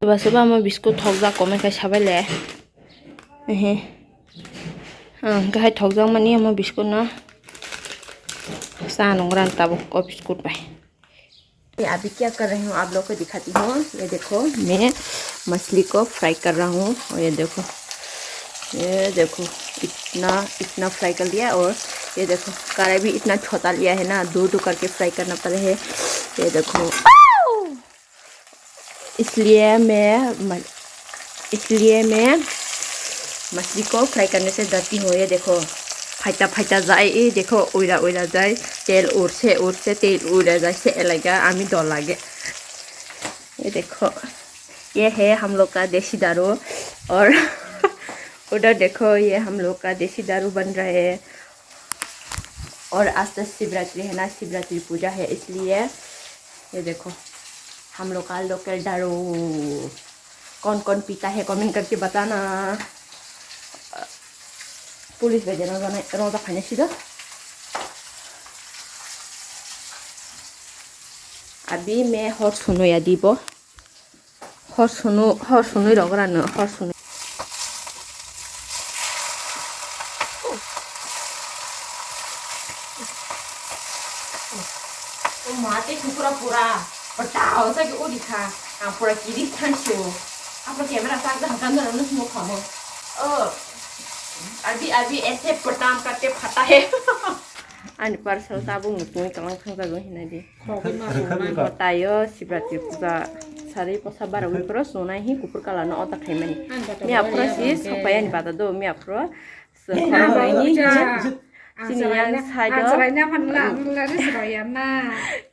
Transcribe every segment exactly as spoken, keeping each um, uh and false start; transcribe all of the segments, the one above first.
Soba soba omo biscuit thokjak, komai khai sabai le. Ehe. Ang khai thokjak mani omo biscuit no. Sa nung ran tabuk o biscuit bai. ये अभी क्या कर रही हूँ, आप लोग को दिखाती हूँ। ये देखो, मैं मछली को फ्राई कर रहा हूँ। और ये देखो, ये देखो, इतना, इतना फ्राई कर लिया। और ये देखो, कढ़ाई भी इतना छोटा लिया है ना, दो दो करके फ्राई करना पड़े है। ये देखो, इसलिए मैं म-, इसलिए मैं मछली को फ्राई करने से डरती हूँ। ये देखो, फाइटा फाइटा जाए, ये देखो, उड़ा उड़ा जाए, तेल उड़ से, उड़ से, तेल उड़ा जाए, से लगेगा, हमें डर लगे। ये देखो, ये है हम लोग का देसी दारू। और उधर देखो, ये हम लोग का देसी दारू बन रहा है। और आज तो शिवरात्रि है ना, शिवरात्रि पूजा है, इसलिए ये देखो, हम लोग का लोकल दारू। कौन कौन पीता है, कमेंट करके बताना। पुलिस बजे रोजा नहीं, रोजा खाने सीधा। अभी मैं हॉट सुनो या दीबो। Hor sunu, hor sunui rok rano, hor sunui. O ma, tei kupura pura, pura tao sa ke odi kha, ang pura kiri thansi o. Apra camera sa ka hakan dona nus mo khamo. O, abhi, abhi aise padam karke phata hai. Ani parcel tabuk nukmui kalang thang jago hinai di. Khogwi ma swnai. Kotayo Shivratri puja sari posa baragwi phoro swnai hi kuphur colour no ota khaimani. Ani bata miya bari phoro ya si bangke. Sokpayani bata do miya phoro. Swng khoroknwi ni. Chini yang side o. Ang chwraina phan la, ang la ni chwraya na.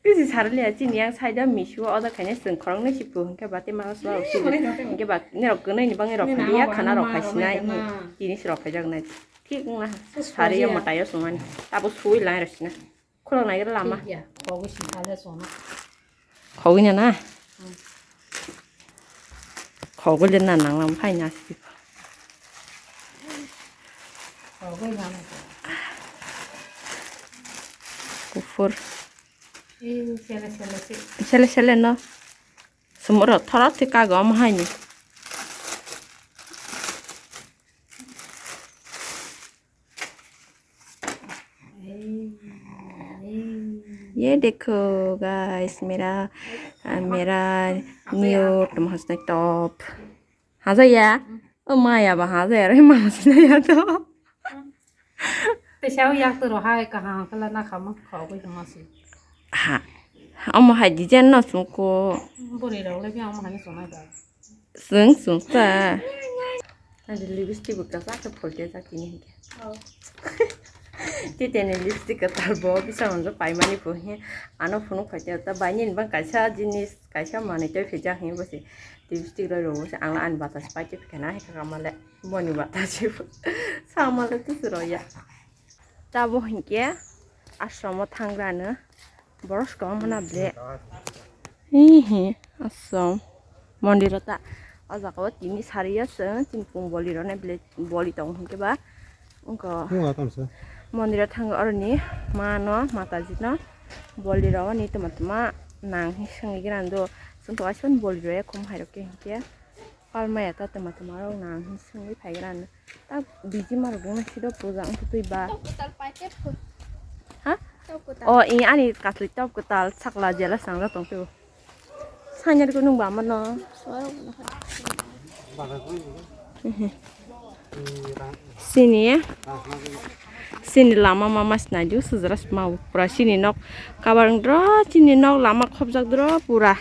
Kisi sarli ya chini yang side o misu o oda khaina swng khoroknwi si phu hwnkhe bati ma swa o si. Hwnkhe ba nirok gwnwi ni bangwi rok phai ya khana rok phai sinai. Tini si rok phai jak nai. Thik wngna. Sari ya matayo songmani. Abo sui lai rosina. Khulok nai lama. Khogwi na na. Khogwi le na nang lam phai na si. Kuphur. Sele sele no. Sumuro thoro thika gom haini. ये देखो गाइस, मेरा, मेरा न्यू टमाटर top. Haja ya? O maya ba haja ya, aro mama sina ya to. Teisa yak to rohai kaham kala na khama khogwi ma si. Ha. Omo hai design no sungko. Boni rok le bi omo hai sonai da. Swng swng sa. Ani lipstick bo kwchak khe pholte jak tini hinkhe. Oh. Titeni lipstick kwtal bo bisa hwnjak paimani bo hinkhe ano phunuk phaikhe ta bai nini bang kaisa jinis kaisa manwi tei phijak hinkhe bo se lipstick rok rw se ang ani batas paikhe phikha na hinkhe kamale boni batas se samale tusu rw ya. Tabuk hinkhe ashram o thangrano boros kwbangma na ble. Hihi ashram mondir o ta o jaga o tini sari o chwng chini pung boli rok nai ble boli tongo hinkhe ba wngkha. Wngkha tamo se. Mondir o thango oroni ma no mataji no boli rok ni tama tama nang hi swngwi gra do chwng to aisa boli rok ya khum hai rok khe hinkhe. Palmaya ta tama tama rok nang hin sungwi phaigra ano. Ta biji marok wngna sido puja wngtwi ba. Top kwtal paite phu. Ha? Top kwtal. O, i ani kasli top kwtal sakla jela sangja tongtwi. Sanya ko nung ba mano. Sini, sini lama mama sinaju sujras mau pura sini nok kabar dro sini nok lama khobjak dro pura.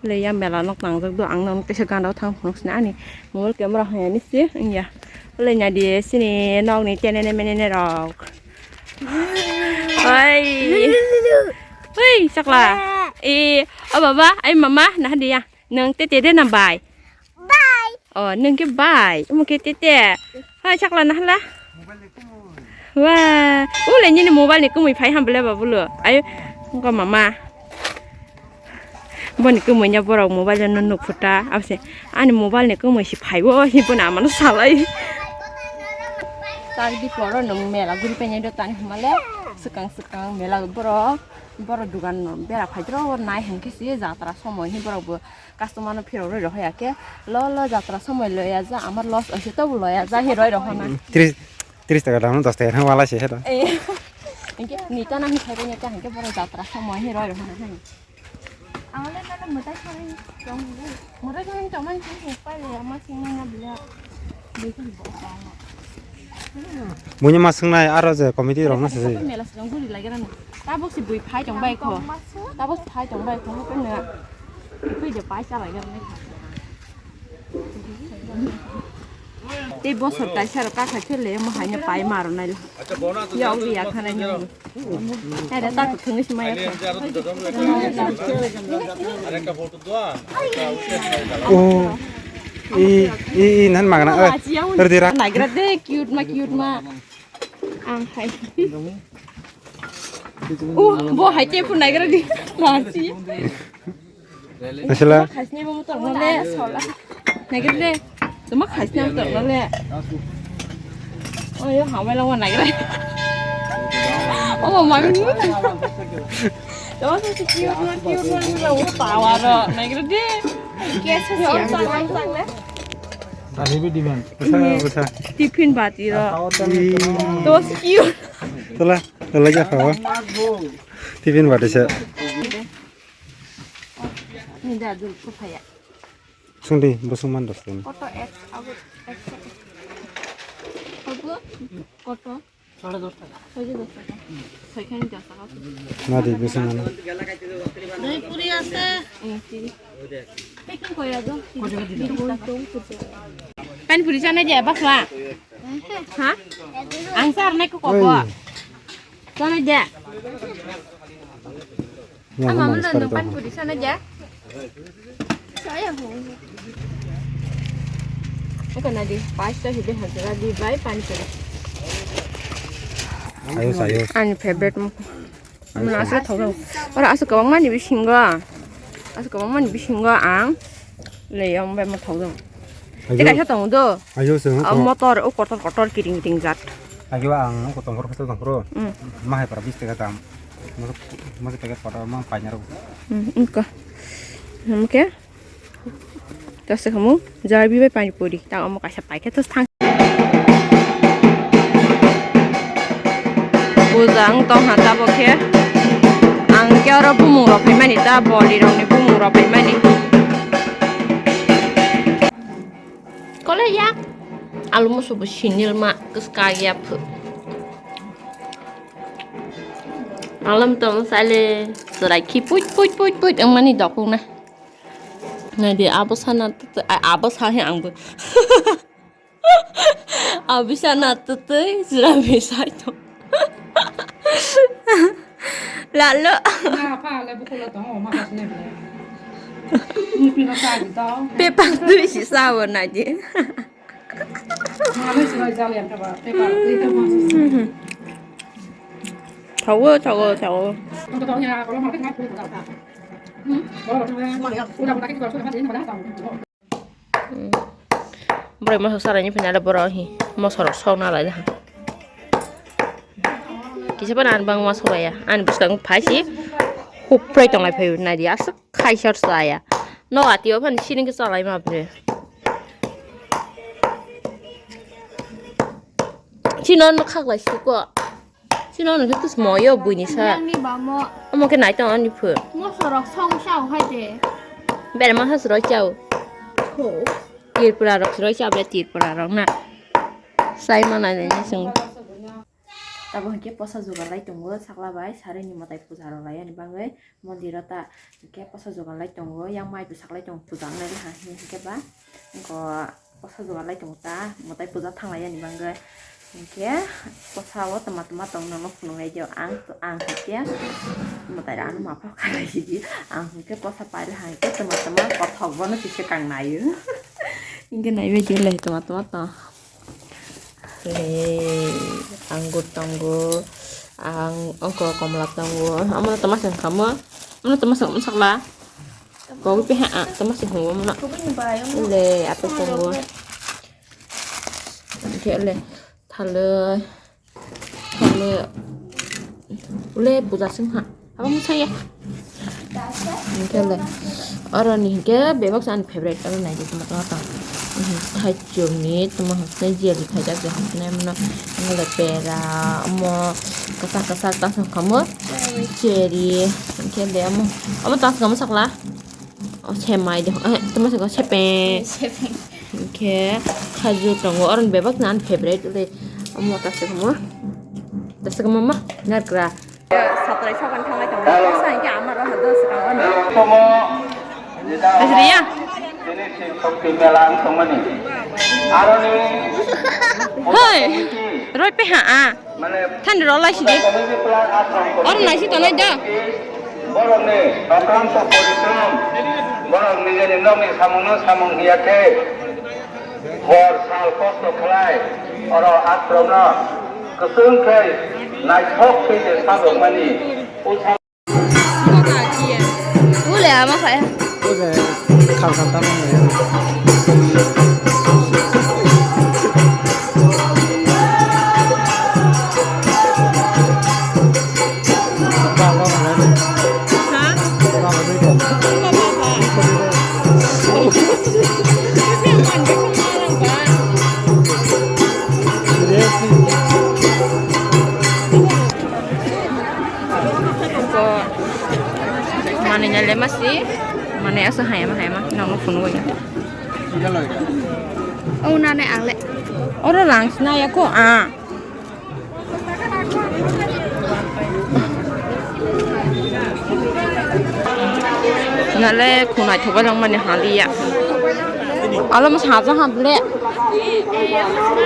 Le ya mela nok nangjak do ang nang kaisa gana o thang phunuk sini ani mobile camera haya ni se wngya. Le nya di sini nok ni tenene menene rok. Oi. Oi sakla. E o baba ai mama nah dia. Nang tete de na bai. Bai. O nang ke bai. Omo ke tete. Hai sakla nah la. Wah, ule nini mobile ni kumui phai hambole babulo. Ayo, ko mama. Boni kumui nya borok mobile no nuk phuta. Abse, ani mobile ni kumui si phai bo, hi boni amano salai. Tang di poro nung mela guri penye do tani hamale. Sekang sekang mela borok. Borok dugan bera phaidro nai hinkhe si jatra somoi hi borok bo customer no phirok roi rohor ya khe lo lo jatra somoi loya ja amar loss oise tobo loya ja hi roi rohor na. Tris, tris taka dam dos taka wala se hero. Eh. Hinkhe nita na hi khaibai ya khe hinkhe borok jatra somoi hi roi rohor na hai. Ang le nana mwtai thani tong le. Mwtai thani tong man sing sing pai le ama sing na bila. Buini ma swngnai aro je committee rok no se. Mela song guri lagi rani. Tabuk si bui phai tong bai kho. Tabuk phai tong bai kho ko na. Bui je pai cha lagi rani. Tei bosor kaisa rok kakhai khe le mo haino pai maro nai. Ya obi ya khana ni. Ada tak tunggu semua ya. Oh. I i i nan magana. Eh, terdira. Nagra de cute ma cute ma. Ang hai. Uh, bo hai te pun nagra di. Marchi. Asla. Khasni bo motor no le sola. Nagra de. Tuma khasni motor no le. Oh, yo hamai lo nagra. Oh, mami. Tuma so si cute ma cute ma lo tawa ro. Nagra de. Kes si ang sang le. Tadi bi demand. Basa, basa. Tiffin bati ro. Dos cute. Tola, tola ya khawa. Tiffin bati se. Ni da dul ko phaya. Sungdi bosong man dos ten. Koto ek abu ek. Abu koto. সাড়ে দশ টাকা। ছয়শো দশ টাকা। ছয়খানি দশ টাকা আছে। না, দিবি, শুনে না। দই পুরি আছে। হুম, ঠিক আছে। Packing করে দাও। কত টাকা দিতে? তিরিশ টাকা। Pani puri sana je, bakla? Ha? Ang sar na ko ko. Sana je. Ama mulo no pani puri sana ja. Saya ho. Eko na di, pasta hibe hajra di bai pani puri. Ayos, ayos. Ani favorite mo. Ano asa thok. Ora asa kawang mani bisingo. Asa kawang mani bisingo ang. Le yang bai mo thok dong. Te kaisa tong do. Ayos, ang. Motor o kotor kotor kiring kiring jat. Agi ba ang ko tongkhor khosol tongkhor. Mm. Ma hai para bis taka dam. Masa, masa taka para ma paina ro. Mm, engko. Engke. Tase kamu jai bi bai pani puri. Ta omo kaisa paikhe to thang. Bujang tong ha ta bokhe. Ang ke oro bumung rok phaimani ta boli rok ni bumung rok phaimani. Kole yak. Alu musu bo sinil ma kska ya phu. Alam tong sale serai ki puit puit puit puit ang mani dokung na. Nadi abo sana tete abo sahe ang bo. Abi sana tete sira besai to. Lalo. Na pa le bukulo tong o ma kasne. Ni pino sa di to. Pepa tu si sa wo na je. Mami sudah jalan ya, coba. Pepa, itu masuk. Tahu, tahu, tahu. Untuk tahunya, kalau makan kan, kita tak. Hmm? Kalau udah, udah, udah, kita sudah makan, ini pada tahu. Borok mosok saraini phina le borok hi mosok rok sok na lai da. Kisa phano ani bangma sok ya. Ani bwskango phai si huproi tonglai phai nai di aswk. Khaisor saya. No ati o phani sining ke chalai ma bre. Sino no khaklai suko. Sino no tus moyo buini sa. Yang ni bamo. Omo ke nai tong ani phu. Mo sorok song sao hai de. Bere ma has roi chao. Ko. Tirpura rok roi chao bre tirpura rok na. Sai ma nai nai sung. Tabo hinkhe posa jugar lai tongo sakla bai sarini mwtai puja rok lai ani bagwi. Mondir o ta hinkhe posa jugar lai tongo, yang mai bwsak lai tongo, puja wngnai bwkha hinkhe ba. Eko posa jugar lai tongo ta, mwtai puja thanglai yani bagwi. Hinkhe posa o twma twma tong nono phunuknai dio ang, ang hinkhe mwtai rano mapha khalai sidi. Ang hinkhe posa paila hinkhe twma twma kothok bono kisa kang naio. Hinkhe naibai dio lai twma twma tong. Hei, anggur tongo, ang ongko komla tongo. Amo no toma sing kamo, amo no toma sing sakla. Kowi pe ha, toma sing homo no. Le, ato tongo. Ke le, thale, thale, le buja sing ha. Abo mwsang ya. Hinkhe le, oro ni hinkhe bebak se ani favorite, oro nai di tongma tongma tong. Mhm, thaichuk ni tongma hwnkhai jelly khaijak je hwnkhai mano, hinkhe le pera, omo kwchak kwchak ta hwnkhamo cherry, hinkhe le omo, omo ta hwnkhamo sakla, o semai de, eh, tongma sakla sepeng. Sepeng. Hinkhe khajur tongo, oro ni bebak se ani favorite le, omo ta hwnkhamo, ta hwnkhamo ma narikra. Satrai sokan thanglai tongo. Hello. Sa hingke amar roha dos rang ono. Hello, tomo. Ajriya. Ini si Shakti Mela ang tongmani. Aroni. Hoi. Roi pe ha a. Mane. Than ro lai si de. Committee plan asong. Or nai si tonai da. Borokni oklangto porishrom. Borok nijeni nokni samungno samung hiya khe. Hor sal kosto khlai, oro atrokno kwchwng khe naithok khe je sajokmani. Ule ama kaya. Ule kham kham tamo. Mane nyale masi, mane asa hayama hayama, nang no phunu waya. Oh, nane angle. Oro lang sina ya ko, ah. Nale khunai thobai langmani haliya. Alo mo saja ha ble.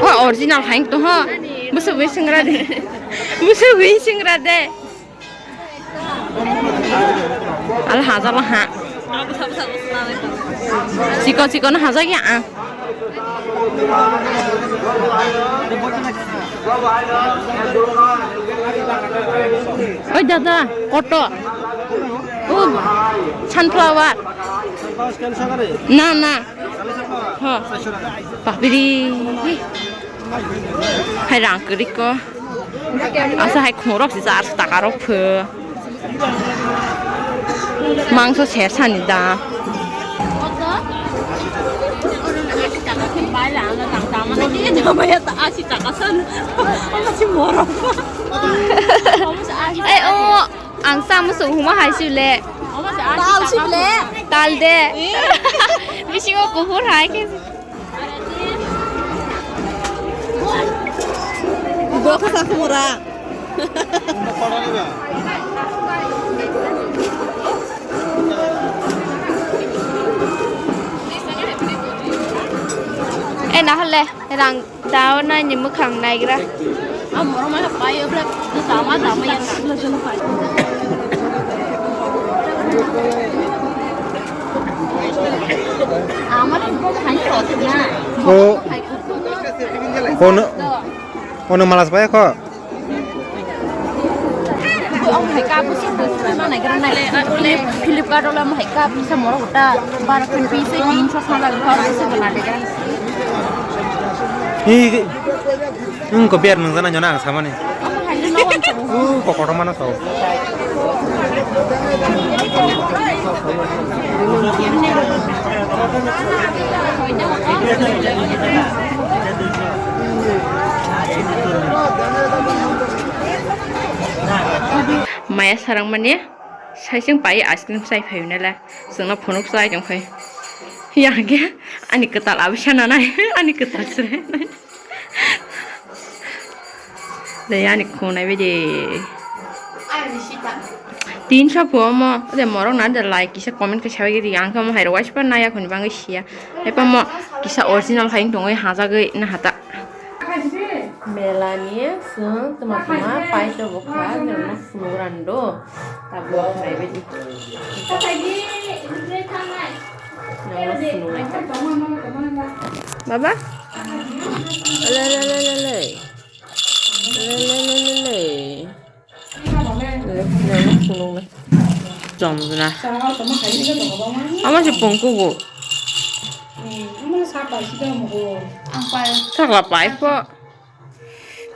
O original hain to ho. Busu wi singra de. Busu wi singra de. Al haja ba ha. Chikon chikon haja ya ang. Oi dada, koto. Oh, sunflower. Na, na. Ha. Papiri. Hai rang kwrwi ko. Asa hai khungrok si jar taka rok pho. Mangso sersani da. Ai, o, ang sa musu huma hai sile. Tal sile. Tal de. Bisingo kuhur hai ke. Doka sa kumura. Eh, nahale, rang dao nai ni mwkhang naigra. O, ono, ono malas bai kho. Ang hai kabu se bwswk ma naigra nai. Flipkart o lam hai kabu se morok ta baro khe piece tin sho sona lagwi kha se bana de. Hi, wng ko biar nung jana jana ang samani. Ang hai no. Uh, kokoro mana tau. Maya sarang mani, sai chwng pai ice cream chai phai nai la, chwngno phunuk chai tong phai. Yang khe ani kwtal abisa nanai, ani kwtal chwrai nai. Dei ani khunai bai de. Tin sha phuo mo, de morok na de like kisa comment khe sabai ri, ang khe mo hai rok waisa nai ya khuni bangwi sia. Hai pa mo kisa original hai wng tongwi hajagwi na hata. Melani chwng tuma tuma paito bwkha nirokno phunuk rando. Tabuk naibaidi. Nirokno phunuk nai. Baba? Le, le, le, le, le. Le, le, le, le, le. Chomjna. Ama se pongkugo. Sakla pai pho.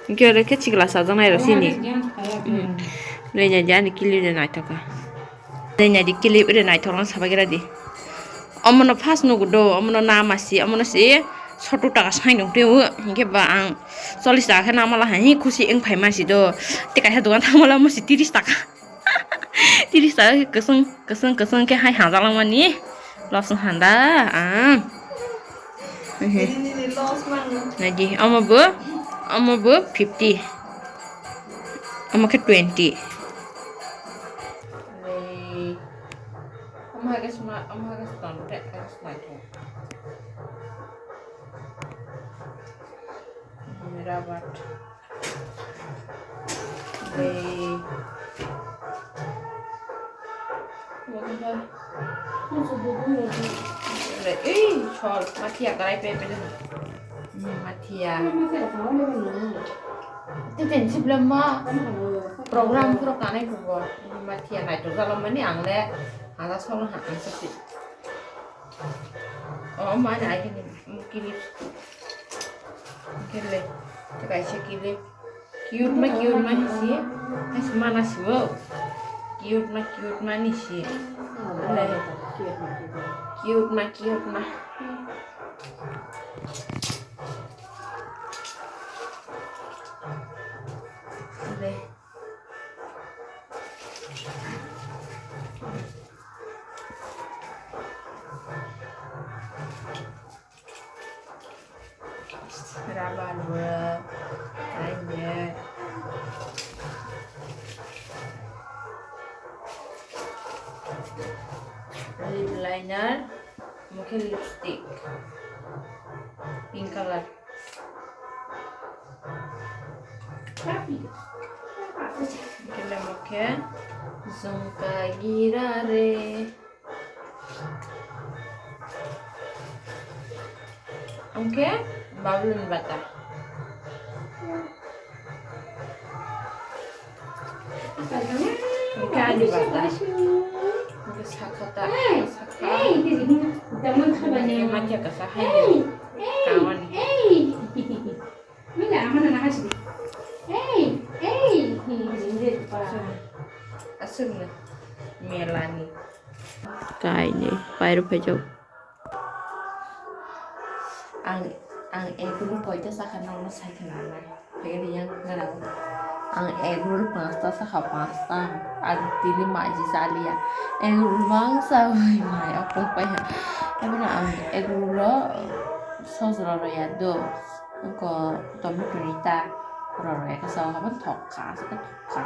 Gere khe chikla sajaknai rw sini. Leina di ani clip de naithok kha. Leina di clip de naithok lang sabai gra di. Omono first nugo do, omono nama si, omono si soto taka sai nung teo, hinkhe ba ang chollish taka khe namala hai, hi khusi wng phai ma si do. Tei kaisa dogan thangmala mo si tiris taka. Tiris taka khe kwswng, kwswng, kwswng khe hai hajalang mani. Loss wng handa ang. Naidi, omo bo, omo bo fifty. Omo khe twenty. Omo hai khe sma, omo hai khe sma, omo hai khe sma. Rabat. Ei. Ei, chol, mathia karai pe pe. Hmm, mathia. Teten sibla ma program pura kanai kubo. Mathia nai to jalo mani ang le. Ada solo ha ang sasi. Oh, mana aja nih, mungkin. Kile, kaisa kile. Cute ma, cute ma ni si. Hai si mana si wo. Cute ma, cute ma ni si. Le. Cute ma, cute ma. Le. Rubber bo, kainwi. Lip liner, mokhe lipstick, pink color. Kele mokhe jhumka gira re. Hwnkhe Babuluni bata. Hwnkhe ani bata. Hwnkhe sakha ta, sakha. Hwnkhe mathia kasa hai. Kawani. Mila, ama na nahasi. Hey, hey, hey, hey, hey, pa. Aswk na. Melani. Kainwi, pairwk phaijak. Ang, ang egg roll poito sakha nokno sai khna nai. Phaikhe yang ngarao. Ang egg roll panchta sakha, panchta. Ang tini maiji chaliya. Egg roll bangsa bai mai okto pai ha. Tabukhe ang egg roll o sos rw rwya do. Wngkha tomato ni ta rw rwya khe sao habo thok kha, aswk khe thok kha.